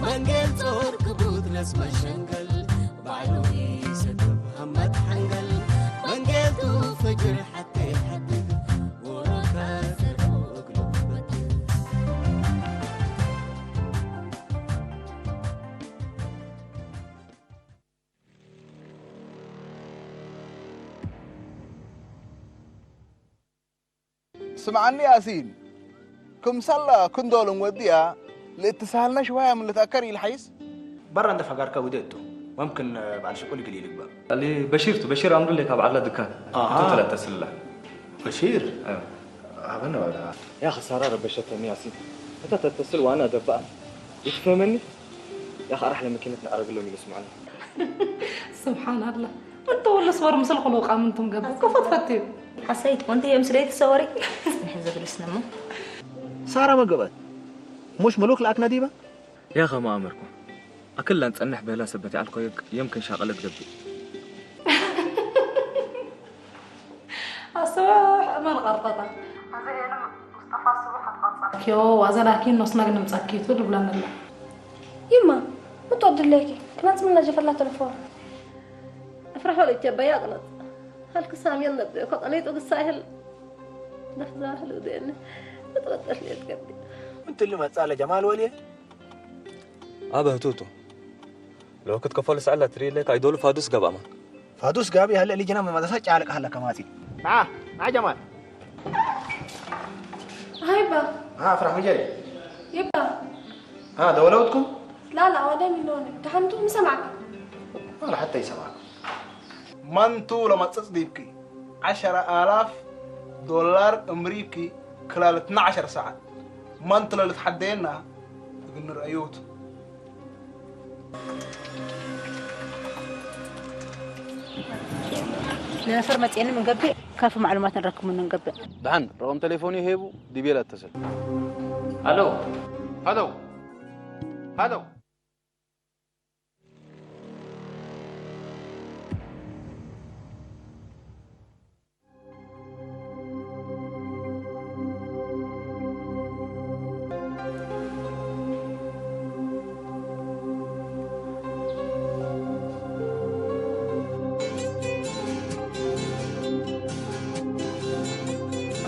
መንጌል ጾር ክቡት ነስ መሸንገል ባዕሉ ይሰግብ ሃመት ሓንገል መንጌል ቱ ፈጅር ሓቴ ሓድግ ወሮካ ዘርኦ እግሉ በትል ስምዓኒ ያሲን፣ ክምሰላ ክንዶልን ወዲኣ ልእትስሃልና ሽዋያ ምልትኣከር ኢልሓይስ? برا انت فقار كوديتو ممكن بعد شكل قليل بقى اللي بشير تو بشير عمرو اللي كاب على دكان آه. تو ثلاثة سلة بشير أيوة. هذا ولا يا خسارة ربشتني ياسين أنت تتصل وأنا دبان يتفهمني يا أخي أرحلة ماكينة نعرق لهم يسمعنا سبحان الله أنت ولا صور مثل خلوق أمنتم قبل كفت فتيو حسيت وانت يوم سليت السوري نحزب الاسلام سارة ما قبل مش ملوك لأك نديبة يا أخي ما أمركم أكل لن تنح بلا سبتي على الكويك يمكن شغلك دبي ኣስራሕ እመን ቐርጠጠ ኪዮ ዋዘላኪን ኖስና ግን ምጻኪቱ ድብለንላ ይማ ምጦ ድለኪ ክናጽምና ጀፈላ ተለፎን أفرح ولا يتبع يغلط هل كسام ينبدأ كقنيت وقصاهل نحزاهل ودين متوقف لي تقدي انت اللي ما تسال جمال ولي أبا هتوتو لو كنت كفول سألة تري لك أيدول فادوس قبا ما فادوس قابي هلا اللي جنا من مدرسة جالك هلا كماتي ها ها جمال هايبا ها افرح مجري يبا ها دولوتكم لا لا ولا من لونك تحنتو مسمعك ولا حتى يسمعك መንቱ ለመጽጽ ዲብኪ ዓሸረ ኣላፍ ዶላር እምሪብኪ ክላል እትና ዓሸር ሰዓት መንቱ ለልትሓደየና እግንርአዮቱ ንነፈር መጽኤኒ ምንገብእ ካፊ ማዕሉማት ንረክብ ምንገብእ ደሓን ረቐም ተሌፎን ይሄቡ ዲቤላ እተሰል هلو هلو هلو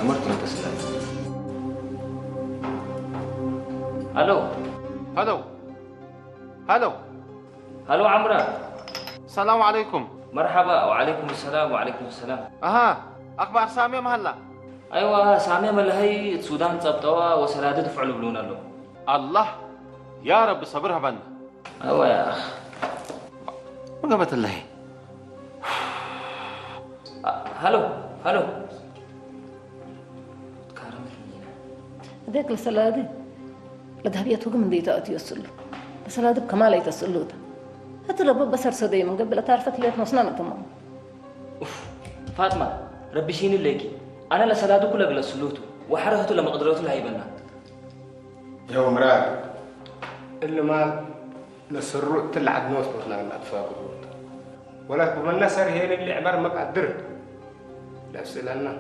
عمرت انت سلام الو هلو هلو هلو عمران السلام عليكم مرحبا وعليكم السلام وعليكم السلام اها اخبار سامي مهلا ايوه سامي ملهي سودان ጸብጠዋ ወሰላዲ ትፍዕሉ ብሉና ኣሎ الله يا رب صبر هبنا ايوه يا اخ وقبت الله هلو هلو ديك لسلادي لذهبية هجم من ديتا أتي يسلو لسلادي بكمال يتسلو ده هتلبب بسر سدي من قبل تعرفت ليت نصنا نتمام ፋጥማ ረቢሽኒ ኣለኪ ኣነ ለሰላዱ ኩለ ግለስሉቱ ወሐረህቱ ለመቅድረቱ ለሃይበና يوم مراد اللي مال لسرو تلعب نوت مثلا أطفال ولا بمن نسر هي اللي عمر مقدر لأسئلنا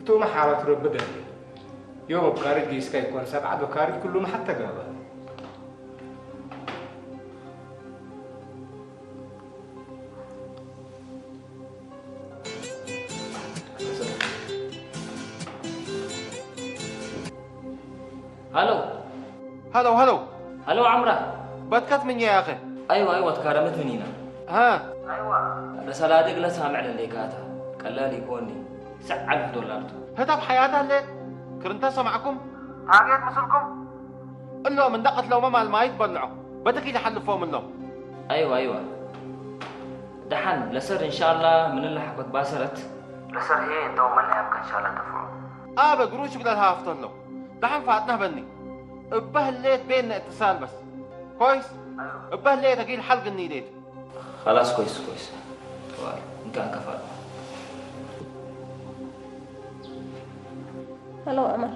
تو محاولة رب دهلي يوم بكارج جيسكا يكون سبعة بكارج كله محتى قابل هلو هلو هلو هلو عمرة بتكت من يا أخي أيوة أيوة تكرمت منينا ها أيوة رسالة دقلة سامع لليكاتا قلال يكوني سعد دولارتو هتا بحياتها اللي كرنتا سمعكم هاقيت مسلكم اللو من دقت لو ما مال ما يتبلعوا بدك يجي حل فوم اللو أيوة أيوة دحن لسر إن شاء الله من اللي حكت باسرت لسر هي انتو من اللي يمكن إن شاء الله تفعل آبا قروشك للهافتن لو دحن فاتنا بني እበህሌት ቤነ እትሳል በስ ኮይስ እበህሌት ኣጊል ሓልግኒ ኢሌት خلاص كويس كويس እንካ እንከፋል هلو عمر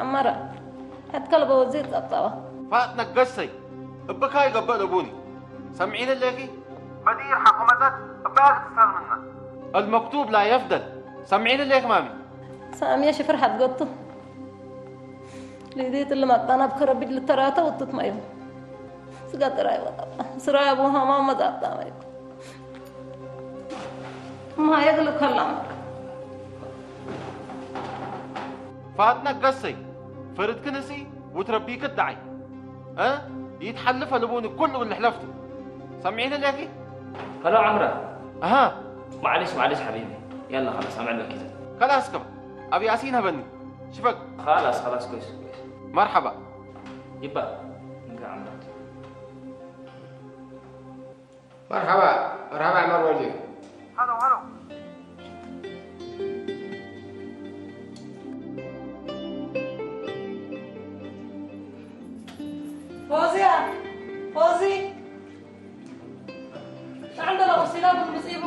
عمارة حتكلم بوزير طبطبة ፋጥ ነገሰይ እብካ ይገበእ ለቡኒ ሰምዒኒ ኣለኪ በዲር ሓቆ መጸት እባያ ክትሳል ምና المكتوب لا يفدل ሰምዒኒ ኣለኪ ማሚ ሳሚያ ሽፍር ሓትገቱ ልደት ለማጣና ብከረቢድ ልተራተ ውጡት ማዩ ስጋ ጥራይ ወጣጣ ስራይ ኣቦ ሃማ መጣጣ ማዩ ማየ ግልከላም ፋጥና ገሰይ ፈርድክንሲ ውትረቢክ ዳዓይ እ ይትሓልፈ ልቡን ኩሉ ልሕለፍቱ ሰሚዕኒ ኣለኪ هلو عمرة ኣሃ معلش معلش حبيبي يلا خلاص أمعد وكذا ከላስ ከማ ኣብ ያሲን ሃበኒ ሽፈግ خلاص خلاص كويس كويس መርሓባ يبا نقع عمرة መርሓባ መርሓባ ዕመር ወልዩ ፎዝያ ፎዚ ሻዕንደሎ ወሲላ ቡን ምፅኢቡ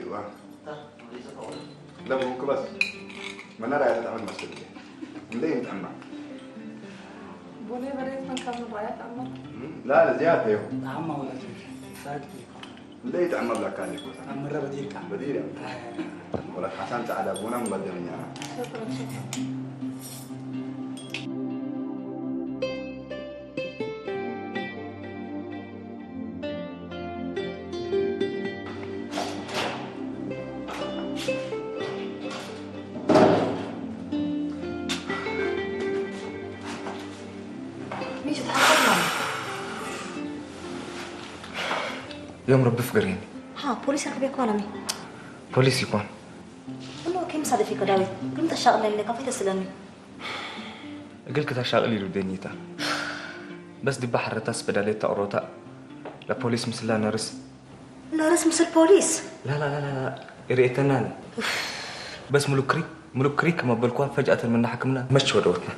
أيوة. لا مو كبس. من رأي تتعمل مسؤولية. ليه متعمل؟ ቡኔ በሬት መንካም ንባያት ኣመር لا لا زيادة يوم. ጣዕማ ወላ ትብል ሳግቲ ليه تعمل لك كان يكون. ኣብ ምረ በዲርካ بديل يعني. ولا حسن تعالى أبونا مبدلني أنا. ሸክረን ሸክረን ميشو تحققنا يوم ربي فقريني ها بوليس ركبي كوانا مي بوليس يكون انه كم صادفي كداوي كم تشاغل لك في تسلمي እግል ክታሻቕል ኢሉ ደኒታ በስ ድባ ሓረታስ በዳሌት ተቕሮታ ለፖሊስ ምስላ ነርስ ነርስ ምስል ፖሊስ ላላላላ ርኤተናኒ በስ ሙሉክ ክሪክ ሙሉክ ክሪክ ከመበልኳ ፈጅኣተን ምናሕክምና መች ወደወትና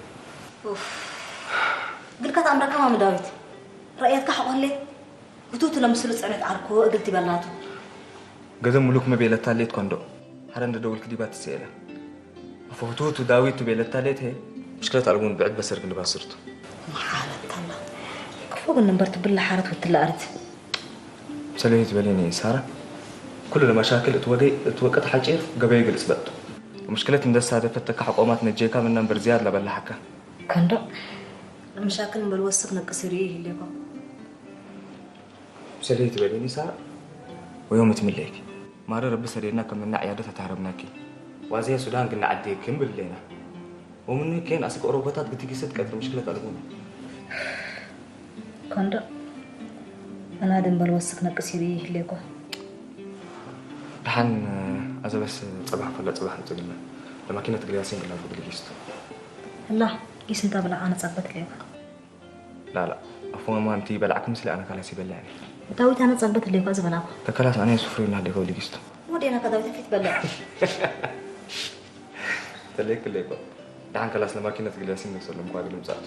ግልካት ኣምረካ ማሚ ዳዊት ራእየትካ ሓቆሌ ግቱቱ ለምስሉ ጽዕነት ዓርኮ እግል ትበላቱ ገዘ ሙሉክ መቤለታ ሌት ኮንዶ ሓደ እንደ ደውልክ ዲባ ትስኤላ ኣፈውቱቱ ዳዊት ትቤለታ ሌት ሄ ምሽክለት ኣልቡን ብዕድ በሰር ግልባስርቱ ሓረተላ ክፉ ግን ነንበር ትብላ ሓረት ወትላ ኣርት ሰለይት በሌኒ ሳራ ኩሉ ለመሻክል እትወገይ እትወቀት ሓጪር ገበይ ግልጽ በጥቶ ሙሽክለት እንደሳደፈት ተካሕ ቆማት ነጀይካ ምና እምበር ዝያድ ለበላሓካ ከንዶ ለመሻክል እምበር ወስክ ነቅስ ይርኢ ይህሌኮ ሰለይት በሌኒ ሳራ ወዮም እትምለይክ ማረ ረቢ ሰደና ከም ምና ዕያደት ኣታረብናኪ ዋዘያ ሱዳን ግን ዓዴክም ብልሌና ومنو كان أسك أوروبا تات قلت كيست كتر مشكلة ألبوم ከንዶ ኣና ደንበር ወስክ ነቅስ ይርኢ ይህሌኮ ደሓን ኣዘበስ ጽባሕ ፈለ ጽባሕ ንጽግና ለማኪነት ግልያሲን ግላ ብግልጊስቱ እላ ጊስ እንታ ብላ ኣነ ጸበት ሌባ ላላ ኣፎማ ማንቲ በላዕክ ምስሊ ኣነ ካላስ ይበልዕ ዳዊት ኣነ ጸበት ሌባ ዝበላኩ ተከላስ ኣነ ስፍሪ እና ዴኮ ልጊስቱ ወዴና ከዳዊት ፊት በልዕ ተለይክ ሌኮ ደሓን ከላስ ለማኪነት ግልያሲን ንሰሎም ኳ ግልምጻቱ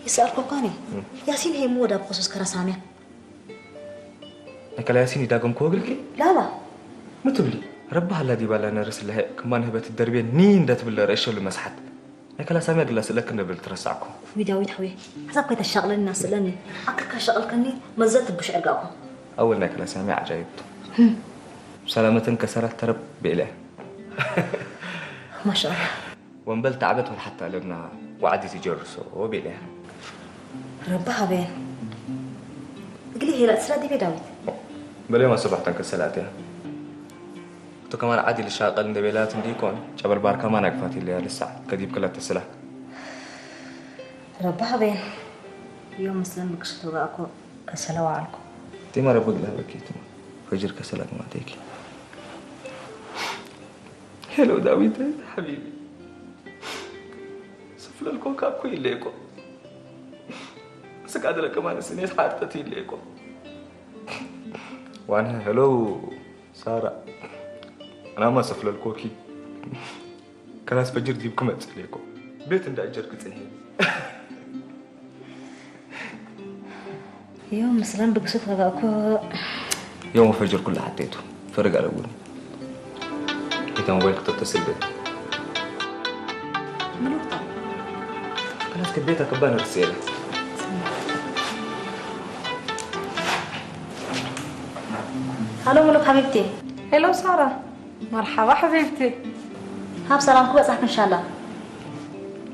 ይስኣልኮ ኳኒ ያሲን ሄሙ ወዳ ብኮሶስ ከረሳምያ ንከላያሲን ይዳገም ክወግልኪ ላላ ምትብሊ ረቢ ሃላ ዲባላ ነርስ ለሀ ክማን ህበት ደርቤ ኒ እንዳትብል ረእሸሉ መስሓት ናይ ከላሳምያ ድላ ስእለክ እንደብል ትረሳዕኩ። ዊ ዳዊት ሓውየ፣ ሓሳብ ከይተሻቕለኒ እናስእለኒ፣ ኣክልካ ሻቕልከኒ፣ መዘት ትብሽ ዕርጋኹ። ኣወል ናይ ከላሳምያ ዓጃይብ። ሰላመትን ከሰራት ተረብ ቤለ። ማሻኣላ። ወንበል ተዓበት ወልሓታ ለብና ወዓዲ ትጀርሶ ቤለ። ረባ ሃበየን። እግሊ ሄላ ስራ ዲቤ ዳዊት። በሌማ ሰባሕተን ከሰላት እያ። እቶ ከማን ዓዲ ልሻቀል እንደ ቤላት እንዲኮን ጨበርባር ከማን ኣግፋት ኢለያ ልሳዕ ከዲብ ክለት ተስላ። ረባ ሃበየን። ዮም ምስለን ብክሽቶ ጋእኮ ከሰላ ወዓልኩ። ቲማ ረቢ ግላ በኪ ቲማ። ፈጅር ከሰላ ከማን ተይኪ። ሄሎ ዳዊት ሓቢቢ። ስፍለልኮ ካብ ኩ ኢለኮ። ስቃ ደለ ከማን ስኔት ሓርጠት ኢለኮ። ዋን ሄሎ ሳራ። ኣናማ ስፍለልኮኪ። ከላስ ፈጅር ዲብ ክመጽእ ኢለኮ። ቤት እንዳ እጀር ክጽንሄ። ዮም ምስለን ብግሱት ረጋእኮ። ዮም ፈጅር ኩሉ ሓተይቱ። ፈረግ ኣለውኒ። እታ ሞባይል ክተተስል በል። ምሉክ ታ? ከላስ ከቤታ ከባ ነርስ የለ። ሃሎ ምሉክ ሓቢብቲ። ሄሎ ሳራ። መርሓባ ሓቢብቲ። ሃብ ሰላም ክበጻሕክ እንሻላ።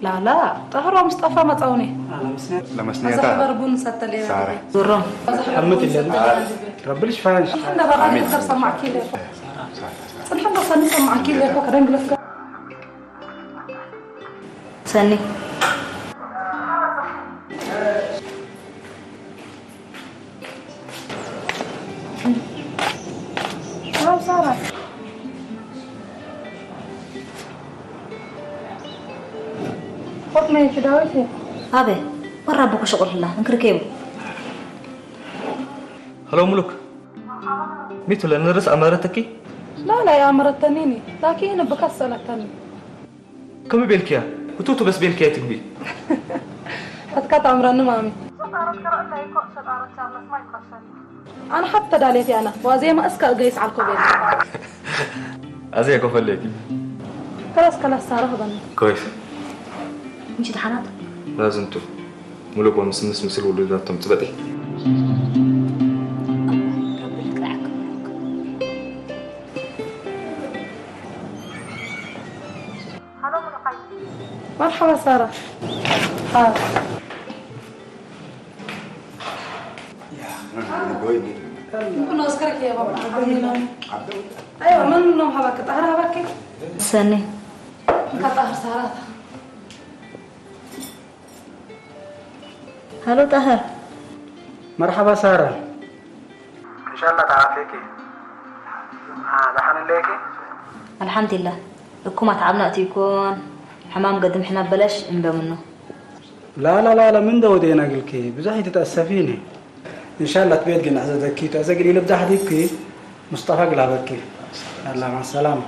ላላ፣ ጠህሮ ምስጠፋ መጻውኒ። ለመስኔታ። ኣዛ ሕበር ቡን ሰተል እያ። ሳራ። ዙሮም። ኣዛ ሕበር ሓምድ ቡን ኢለን። ሰተል እያ። ረብል ሽፋን። እንደ ባራ ኣሜን። ክሰር ሰማዕኪ ኢለ። ጽንሐ እንደ ሰኒ ሰማዕኪ ኢለ እኮ ከደንግለስ ጋር። ሰኒ። ሰላም ሳራ። ኮት ናይ ዳዊት። ኣበ፣ ወራ ኣቦ ክሽቁል ህላ፣ እንክርከዩ። ሄሎ ሙሉክ። ሚቱ ለንርስ ኣመረተኪ? لا لا يا أمرتنيني، لكن بكسلتني. ከመይ ቤልክያ? ህቱቱ በስ ቤልክያ ትግቢ። ሕትካ ተኣምረኒ ማሚ። ኣነ ሓብቲ ተዳልየት እያ፣ ኣነ ዋዜማ እስከ እገይስ ዓልኮ ቤት። ኣዜ ኮፈለኪ። ከላስ ከላስ ሳራ ህበኒ። ኮይስ። ምሽ ደሓናት? ናዝንቱ ሙሉእ ምስ ምስ ምስል ውሉዳቶም ጽበጢ። መርሓባ ሳራ። ኣይዋ መን ነው ሃባክ ጣህር ሃባክ? ሰኒ። እንካ ጣህር ሳራ። ሃሎ ጣህር። መርሓባ ሳራ። እንሻላ ተዓፌኪ። ደሓን ኣለኪ? ኣልሓምዱሊላህ። እኩም ኣትዓብና እቲ ይኮን ሕማም ገድም ሕና በለሽ እምበምኖ። ላላ ላላ ምን ደወደና ግልኪ ብዙሕ ይትጠሰፊኒ። እንሻላ ትቤት ግን ኣዘዘኪ ተዘግሪ ልብዳ ሕዲብኪ ሙስጠፋ ግላበኪ። ኣላ ማሰላማ።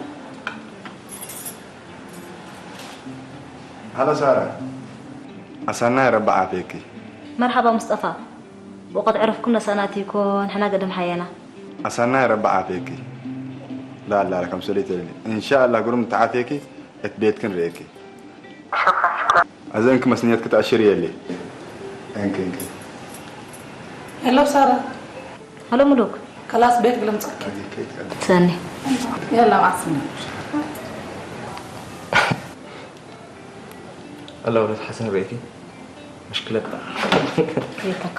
ሃሎ ሳራ። ኣሳናይ ረቢ ዓፌኪ። መርሓባ ሙስጠፋ። ብቆት ዕረፍኩም ነሳናት ይኮን ሕና ገደም ሓየና። ኣሳናይ ረቢ ዓፌኪ። ላላ ከም ሰለይ ተለኒ። እንሻላ ግሩም ተዓፌኪ እት ቤትክን ርእኪ። ኣዘንክ መስንየት ክትኣሽር የለ። እንክ እንክ። ሄሎ ሳራ። ሃሎ ሙሉክ። ከላስ ቤት ግለምጻኪ። ሰኒ። የላ ማዕስና። ኣላ ወለት ሓሰን ርእኪ። ምሽክለታ። ቤተካ።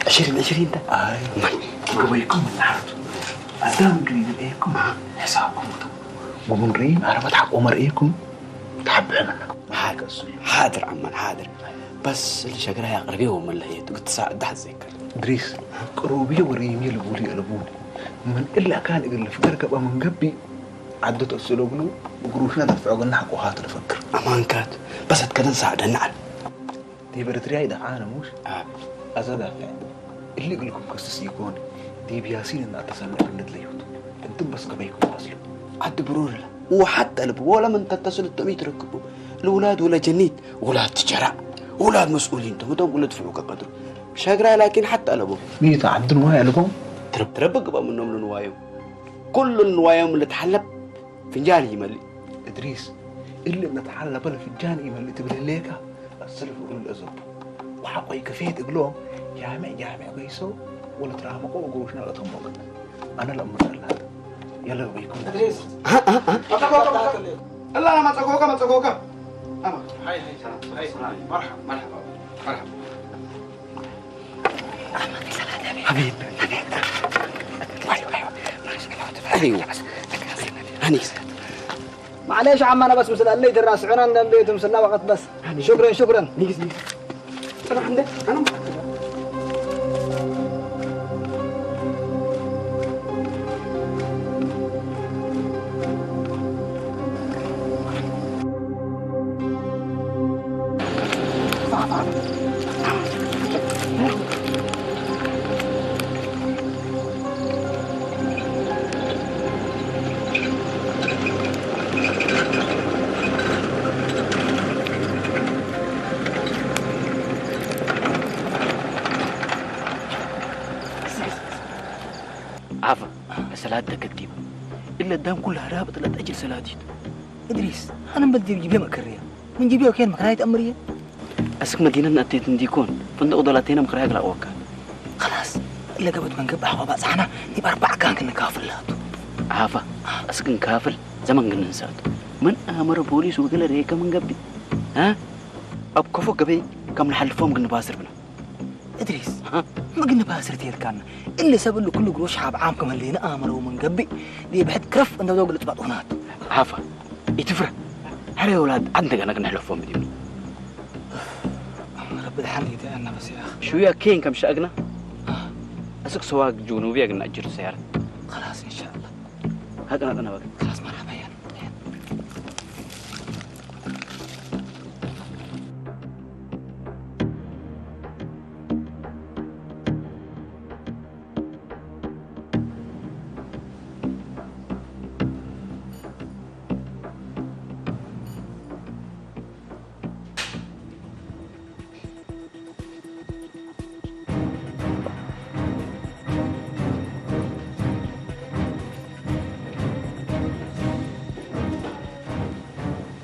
عشرين، عشرين ده. أيوة. قبيكم من العرض. أدام قليل إيكم. حسابكم. ومن رين عربة حق عمر إيكم. تحب عملنا. حاضر، حاضر عمان، حاضر. بس اللي شقرايا أقربيه ومن له يتقطع دحزك. إدريس، قروبي وريمي لبولي ألبوني. من إلا كان إقل في قرقبة من قبي عدت أسلوبنو وقروشنا دفعوا قلنا حقو هات نفكر. أمان كات، بس أتكلم ساعة نعل. دي بريتريا إذا عانا موش؟ آه. أزاد أفعل. اللي قلكم كسس يكون. دي بياسين إن أتصل لك من دليوت. أنتم بس قبيكم أصلو. عد برور له. وحتى البو ولا من تتصل التمي تركبه. الأولاد ولا جنيت، ولا تجرع، ولا مسؤولين. تمتم ولا دفعوا كقدر. شاقرا لكن حتى البو. ميت عبد الواي ألبوم؟ ترب-، تربق بقى منهم لنوايم. كل النوايم اللي تحلب فنجان يملي. إدريس، اللي بنتحلب الفنجان يملي تبلي ليك. السلف يقول الأزب. وحقه يكفيت إقلوم. جامع، جامع قيسو. ولا ترى مقو وقروشنا لا تنبغ. أنا الأمر الله. يلا بيكم. إدريس. ها، ها، ها. ما تقوك، ما تقوك. الله ما تقوك، ما تقوك. أما. هاي، هاي، سلام، سلام، هاي. سلام. مرحبا، مرحبا، مرحبا. حبيب، حبيب. أيوة، أيوة. أيوة. أنيس. معليش عم، أنا بس مثل اللي ترى سعران دم بيتهم سلا وقت بس. شكرًا، شكرًا. نيجي، نيجي. أنا عندك، أنا ዓፈ፣ ሰላት ተከቲቡ። እለ ዳም ኩላ ራብጥ ለጠጅል ሰላቲት። እድሪስ፣ ኣነ በል ዲብ ጅቤ መከርያ። ምን ጅቤ ወኬን መከራይት ኣምርየ። እስክ መዲነት ነእቴት እንዲኮን፣ ፍንድቕ ዶላቴነ ምክራይ ግላወካ። خلاص፣ እለ ገበት መንገብ ኣሕዋ ባጽሓና፣ ዲብ ኣርባዕ ጋን ክንካፍላቱ። ዓፋ፣ እስክ ንካፍል፣ ዘመን ግን ንሳቱ። ምን ኣመረ ፖሊስ ወገለ ሬከ መንገቢ? እ? ኣብ ከፎ ገበይ ከም ንሓልፎም ግን ንባስር ብና። እድሪስ፣ ሃ? ምግን ባስር ትየልካና። እለ ሰብ እሉ ኩሉ ግሮሽ ሓብ ዓም ከመለየነ ኣመረው መንገቢ፣ ዲብ ብሕት ክረፍ እንደ ዶግ ልጥባጥ ሆናቱ። ዓፋ፣ ኢትፍረ። ሕረ የውላድ፣ ኣንተ ገና ግን ንሕለፎም ብዲም። ረቢ ድሓን ይእትየና በስ ያኽ። ሽውያ ኬን ከም ሻእግና? ኣስክ ሰዋግ ጁኑብያ ግን ኣጅር ሰያረ። خلاص إن شاء الله. ሃቅና ቅና በግ። خلاص مرحبا ያን።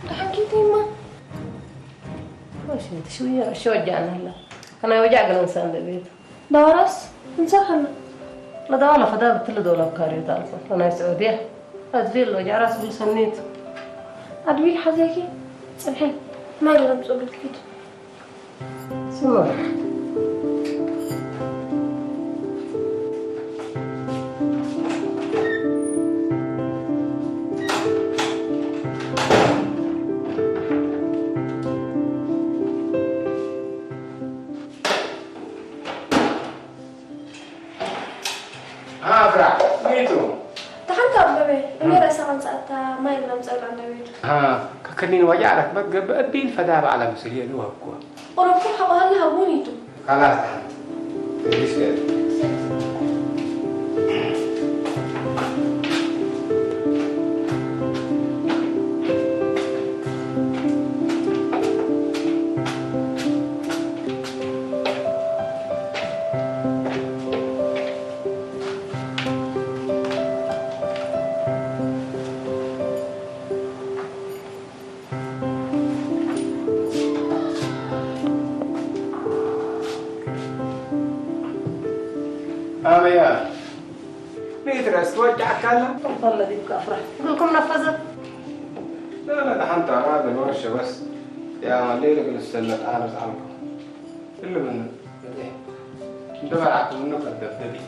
ደሓን ኬተይማ። እሺ፣ እቲ ሽውያ እሺ፣ ወጃእና ኣላ። ከናይ ወጃእ ገለ ንሳ እንደ ቤት። ዳዋራስ እንሰርሐና። ለዳዋ ለኸዳ ብትል ዶላር ካሪዮ ታልኮ። ከናይ ስዑድያ። ኣድቢል ወጃራስ ብልሰኒት። ኣድቢል ሓዘኪ ጽብሒ። ማይ ለምጽኡ ብትኪድ። ስማ። ኣፍራ፣ ሚቱ። ተሓንካ ኣበበ፣ እሜ ርእሳ ቀንጻእታ ማይ ለምጸልካ እንደ ቤቱ። ከከኒን ወጃ ረክበት ገብእ ቢል ፈዳ በዓላ ምስል የሉ ወኩ። ቁሩብኩም ሓቆሃለ ሃቡን ይቱ። ካላስ ተሓንቲ። ትግስት። ኣበያ? ቤት ረስ ትወድዓካ ኣላ? እንኳን ለዲብካ ኣፍራሕ። እግርኩም ነፈዘ። لا، لا، ده حنطة، هذا الورشة بس. يا ليلة بالسلة، أنا بزعلكم. اللي من-، انت بقى عقلنا قد دبدبي.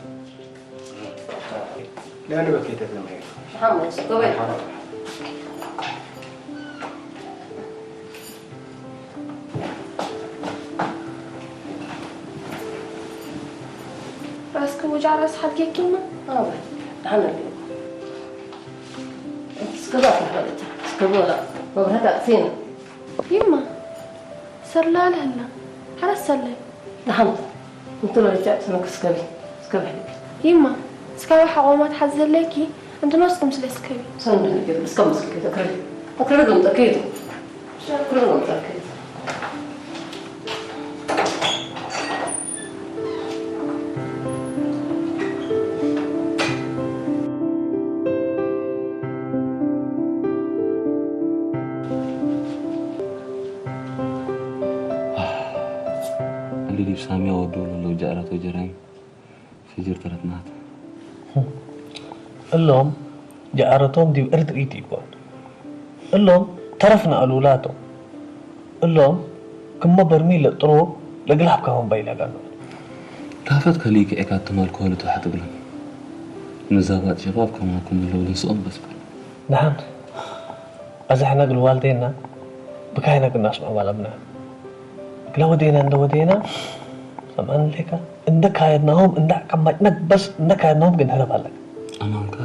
لا، أنا بكيت أتنمى. محمد، قوي. مرحبا. ራስኪ ውጃዕ ራስ ሓድጌኪ እማ። ኣዎ፣ ደሓን ኣለኹ። እስከ እዛ ትሕበለታ፣ እስከ በላ፣ መብራት ኣጥፊእና። ይማ፣ ሰላ ኣለህና። ሓረስ ሰለይ። ደሓን፣ እንተ በለቻ፣ እስከ በል፣ እስከ በል። ይማ፣ እስከ በል ሓቆማት ሓዝ ዘለኪ፣ እንተ ነስኩም ስለ እስከ በል። ሰንድ እስከ መስል ከይተክረል፣ ተክረል ገምጠ ከይቱ። ኣሊ ዲብ ሳሚያ ወዱ ለለው ጃዕራቶ ጀራይ። ፍጅር ተረትናት። እሎም ጀኣረቶም ዲብ እርድሪት ይኮን። እሎም ተረፍና ኣሉላቶም። እሎም ክመ በርሚል ለጥሮ ለግላብ ካሁን ባይላ ጋኖ። ካፈት ከሊክ ኤካትም ኣልኮሆል ተዋሕጥ ግሎም። ንዛባት ሸባብ ከማኩም ለው ልንስኦም በስበር። ደሓን። ኣዛሕና ግልዋልቴና ብካይና ግናስ ማባለምና። ግላ ወዴና እንደ ወዴና ሰምዓን ሌካ እንደ ካየድናሆም እንደ ቀማጭነት በስ እንደ ካየድናሆም ግን ህረብ ኣለካ። ኣማንካ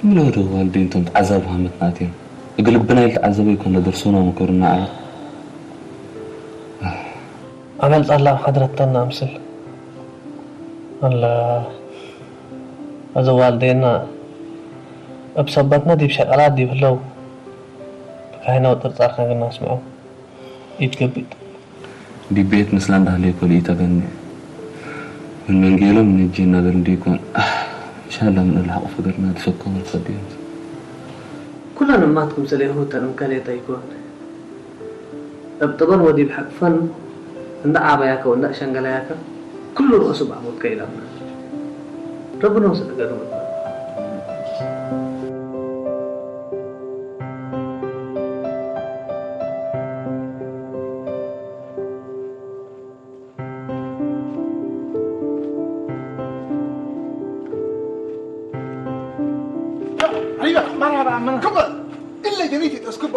ምለዶ ዋልዴንቶም ተዓዛብ ሃመት ናትዮም። እግልብና ኢል ተዓዘበ ይኮን ለደርሶና መኮርና ዓመት። ኣመል ጸላም ሓድረተና ኣምስል። ኣላ፣ እዚ ዋልዴና እብ ሰበትና ዲብ ሸቀላት ዲብ ህለው ብካይናዊ ጥርጻርካ ግና ስምዖ ኢትገብጥ። ዲብ ቤት ምስላ እንዳህለየ ኮልኢታ ገኒ። ምን መንጌሎም ንእጂ እናበል እንዲኮን። ኣህ፣ ኢንሻላህ ምን እላ ሓቁ ፈገርና ድፈከሙ ፈዲዮም። ኩለን እማትኩም ስለ ይሁተን እምከሌታ ይኮን። እብ ጥበል ወዲብ ሐቅፈን እንዳ ዓበያከ ወእንዳ ሸንገላያከ ኩሉ ርእሱ ብዓሞት ከኢላምና። ረብኖ ስለ ገርመት። ክበር! ኢለ ጀኒት ይጠስክቦ።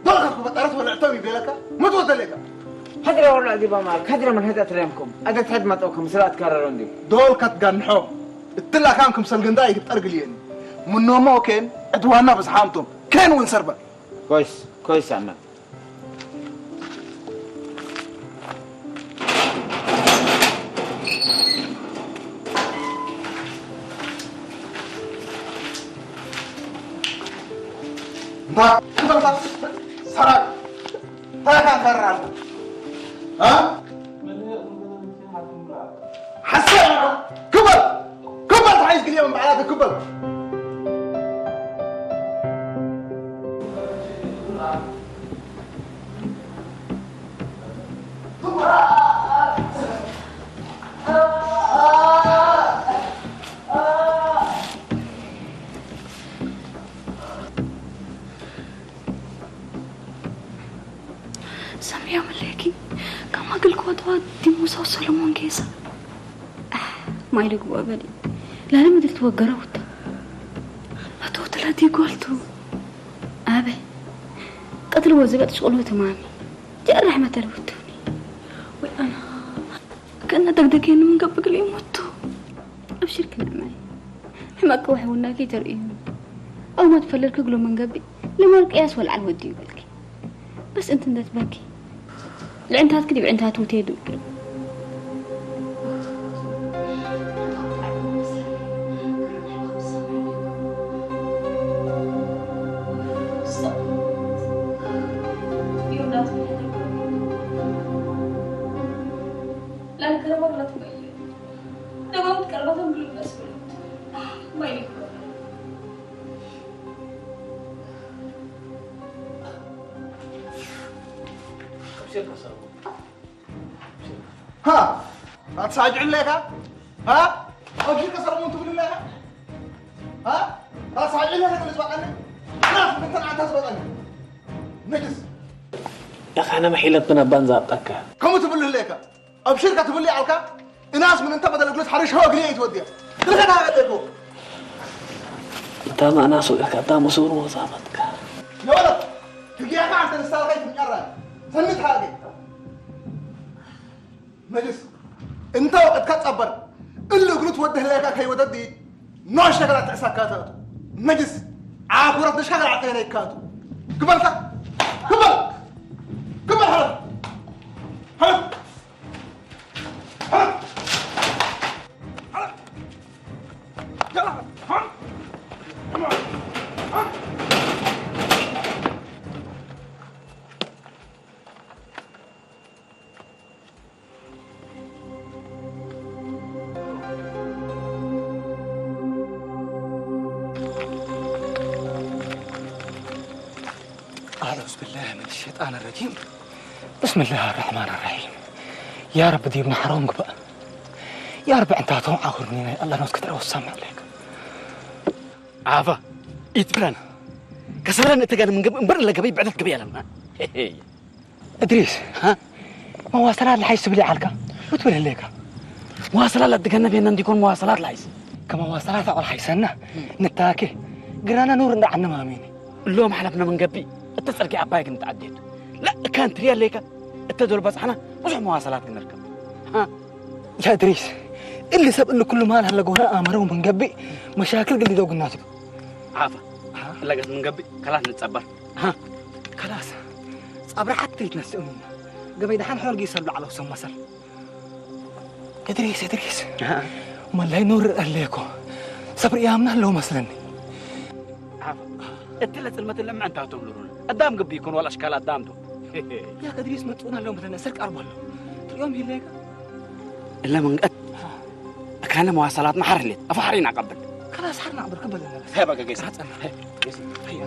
ዶልካ ክፈጠረት ወልዕቶም ይቤለካ፣ መትወ ተሌካ። حضرة والله دي بمال، حضرة من هدأت ريمكم. أدت حد ما توكم، سرعة كررون دي. ዶልካ ትጋንሖም። እትላ ካን ክምሰል ግንዳ ይግጠር ግልየኒ። ምኖሞ ኬን፣ ዕድዋና ብዝሓምቶም። ኬን እውን ሰርበል። كويس، كويس يا عماد. ሰራይ እንታይ ካንከራል? እ? ሓሳብ ክበል! ክበል! ተሓይዝ ግዜ ምን በዓላት ክበል! ሰምያ መለኪ ካብ ማግል ክወጥዋ ዲሙሳው ሰሎሞን ጌሳ። ኣሕ፣ ማይ ልግቦ በሊ። ላለ ምድር ትወገረ ውታ። ኣቶ ተላቲ ጓልቱ። ኣበ። ቀትል ወዘበጥ ሽቁሉ ትማሚ። ጀር ረሕመተ ልውቱኒ። ወይ ኣና። ከእነ ደግደገ ንምንገብ እግል ይሞቱ። ኣብሽርክ ንዕማይ። ሕመቅ ክወሕውና ከይተርእዩ። ኣው መትፈለል ክግሎ መንገቢ። ለማርቅያስ ወልዓል ወዲ ይበልኪ። በስ እንት እንደት በኪ። ልዕንታትክ ዲብ ዕንታት ውቴዱ። ሃ ኣትሳጅዕ ኣለካ ሃ ኣጅር ከሰርሙን ትብል ኣለካ ሃ ኣትሳጅዕ ኣለካ ትብል ዝበቃኒ ናፍ ምንተን ኣታ ዝበቃኒ ነጅስ ያኻነ መሒለብን ኣባን ዛብጠካ ከምኡ ትብል ኣለካ ኣብሽርካ ትብሊ ኣልካ እናስ ምን እንተ በደለ ግሉስ ሓሪሽ ሆ ግዜ ይትወድያ ትልከታ ያደርገው እንታ ማእናሱ እካ እታ ሙሱር ሞዛመትካ የወለ ትግያካ አንተ ንስታልካይ ትምቀራ ሰምት ሃገ መጅስ እንተ ወቅትካ ጸበር እሉ ትወድህ ለካ ከይወደዲ ኖሽ ነገር ኣትዕሳካታ። ነጅስ ዓኩረት ነሽ ነገር ኣተነካቱ። ግበልካ። ግበል። ግበል። أعوذ بالله من الشيطان الرجيم. بسم الله الرحمن الرحيم. يا رب ديبنا حرام قبا. يا رب أنت هاتون عاخر من الله نوت كتر والسمع عليك. عافا. يتبلنا. كسرنا تجانا من قبل، من برا لقبي بعدت قبي أنا. እድሪስ፣ ሃ? መዋሰላት ልሓይሽ ትብል ይዓልካ? ክትብል ህሌካ? መዋሰላት ለትገነብ የና እንዲኮን መዋሰላት ልሓይስ። ከመዋሰላት ኣቆል ሓይሰና፣ ንታኬ፣ ግራና ኑር እንዳ ዓነ ማሚኒ። እሎም ሓለፍና መንገቢ፣ እተ ጸርጊ ኣባይ ግን ተዓዴት። ላ፣ እካ እንትሪ ኣለይካ፣ እተ ዶል በጻሕና፣ ብዙሕ መዋሰላት ግን ንርከብ። ሃ? ያ እድሪስ፣ እሊ ሰብ እሊ ኩሉ ማል ሃለ ጎና ኣመረው መንገቢ፣ መሻክል ግሊ ደው ግናቱ። ዓፋ፣ ሃ? እለገት መንገቢ፣ ከላት ንጸበር። ሃ? ከላስ፣ ጸብሪ ሓቲ ይትነስእም። ገበይ ደሓን ሕርጊ ይሰሉ ዓለው ሰብ መሰል። እድሪስ፣ እድሪስ። ሃ? መላይ ኑር ኣለኮ። ሰብሪ ያምና ኣለው መስለኒ። ዓፋ፣ እትለ ጽልመት ለምዕንታቶም ሉሩን። ኣዳም ግቢ ይኩን ዋላ ኣሽካል ኣዳምቶ። ያ እድሪስ መጽኡን ኣለው ምትነ ስልክ ኣርቦ ኣሎ። ትሪኦም ይለካ? እለ መንገድ። ሃ? أكان مواصلات محرلت، أفحرين أقبل. خلاص، حرنا عبر قبل الناس. هي بقى قيس. راح تسألنا. هي. قيس. هي.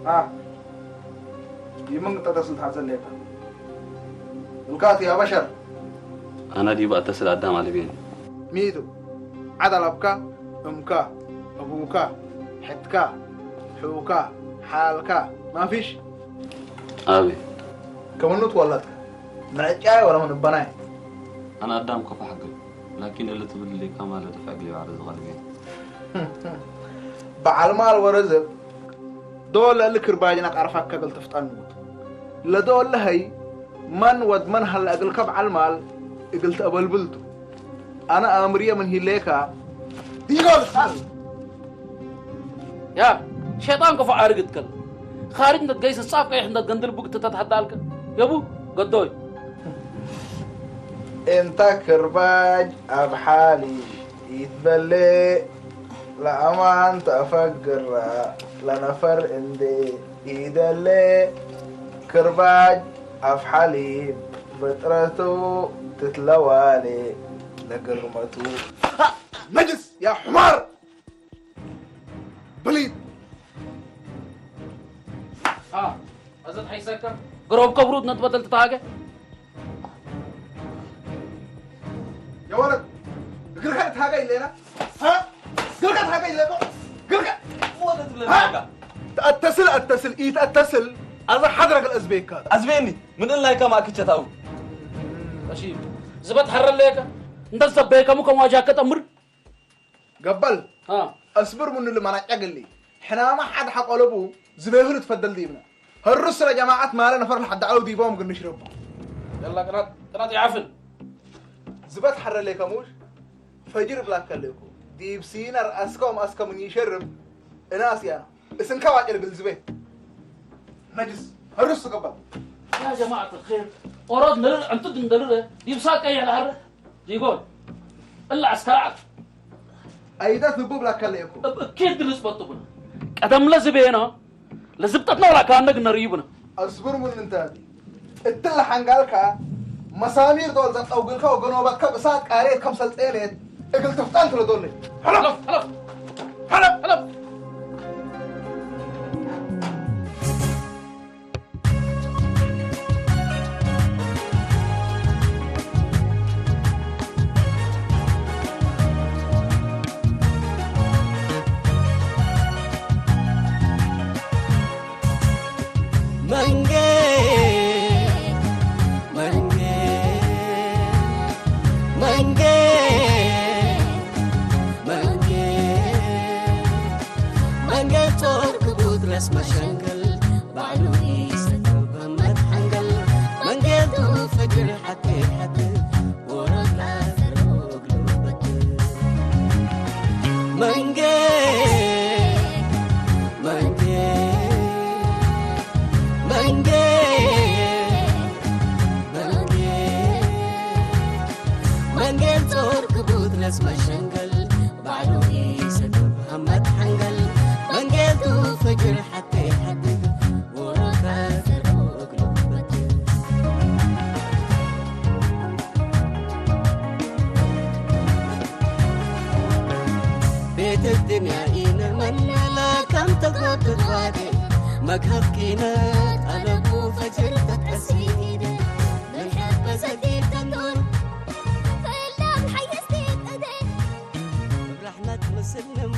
آه. يمكن تتصل تحصل لك. الكاتي يا بشر. أنا دي بقى أتصل قدام على بيني. ميتو. عدل أبكى، أمكى، أبوكى، حتكى، حوكى، حالكى. ما فيش؟ ኣበይ? ከመኑ ትወለድካ? ምርጫይ ወላ ምን እበናይ? ኣነ ኣዳም ከፋሕ ግል፣ ላኪን እሊ ትብል ሌካ ማለት ደፍዕ ግሊ ባዕሪ ዝቐልብ እየ። በዓል ማል ወረዘብ፣ ዶ ለእሊ ክርባጅና ቃርፋካ እግል ትፍጠንጉት። ለዶ ለሀይ መን ወድ መን ሀለ እግልከ በዓል ማል እግል ተእበልብልቱ። ኣነ ኣምርየ ምን ሂሌካ ይጎል ሳል። ያ ሸጣን ክፉ ኣርግት ከል ኻሪድ እንተ ትገይስ ጻፍ ቀይሕ እንተ ትገንድል ቡግ ትተትሓዳልከ የቡ ገዶይ። እንታ ክርባጅ ኣብ ሓሊሽ ይትበልዕ ለኣማን ተፈግራ ለነፈር እንዴ ይደልዕ ክርባጅ ኣብ ሓሊብ ብጥረቱ ትትለዋሌ ለግርመቱ። ነጅስ ያ ሕማር! በሊድ! ها، أزت حيسك. قرب كبروت نتبدل تتاقى. يا ولد، قرقة تتاقى الليلة. ها؟ قرقة تتاقى الليلة. قرقة. مو أنت تبلغ ها؟ تتاقى. تأتسل، أتسل، إيه تأتسل. أزا حضرك الأزبيك هذا. أزبيني. من إلا كما كتشتاو. أشيل. زبط حر الليلة. أنت زبيك مو كم واجهك تأمر. ገበል፣ ሃ። ኣስብር ምኑ ልማና ጨግሊ። ሕናማ ሓድ ሓቆለቡ ዝበይሁሉ ትፈደል ዲብና። ህሩስ ስለ ጀማዓት ማለ ነፈር ለሓድ ዓው ዲቦም ግን ንሽረቡ። يلا قناة، قناة يعفن. ዝበትሐረ ለይከሙሽ ፈጅር ብላከ ለይኩ። ዲብ ሲነር ኣስከም ኣስከምን ይሸርብ እናስ ያና። እስንካ ዋጭል ብል ዝበይ። ነጅስ። ህሩስ ገበል። يا جماعة الخير. ኦሮድ ንርር ዕንቱ ድንደርረ ዲብሳ ቀይሕ ለሐረ ዲጎል እላ ዐስከራዓት። ኣይደት ንቡብ ላከለ እኮ። እብ እኪድ ድልጽ በጥቡና። ቀደም ለዝቤና ለዝብጠትና ወላ ካነ ግን ነርዩብና። ኣስብር ምን እንታቲ። እትለ ሓንጋልካ መሳሚር ዶል ዘጠውግልካ ወገኖበትካ ብእሳት ቃሬት ከም ሰልጤሌት እግል ትፍጠን ትለዶለ። ሕለፍ! ሕለፍ! ሕለፍ! ሕለፍ! መንጌ መንጌ መንጌ መንጌ መንጌ ጾር ክቡት ረስ መሸንክል ባዕሉ ይሰግር በመት ሓንገል መንጌቱ ፈጅር ሓቴ ሓቴ ወሮታ ዘርግሉ በትር መንጌ መንጌ መንጌ መንጌ መንጌ ጾር ክቡት ለስ መሸንገል ባዕሉ ይሰግር በመት ሓንገል መንጌቱ ፈጅር ሓቴ ሓቴ ወሮታ ዘርግሉ በትር ቤት الدنيا إينا من لا كم تقوت تقواتي مكهف كينا طلبوا فجر تتأسيد من حب زكي تنور فإلا بحي استيقظي رحمة مسلم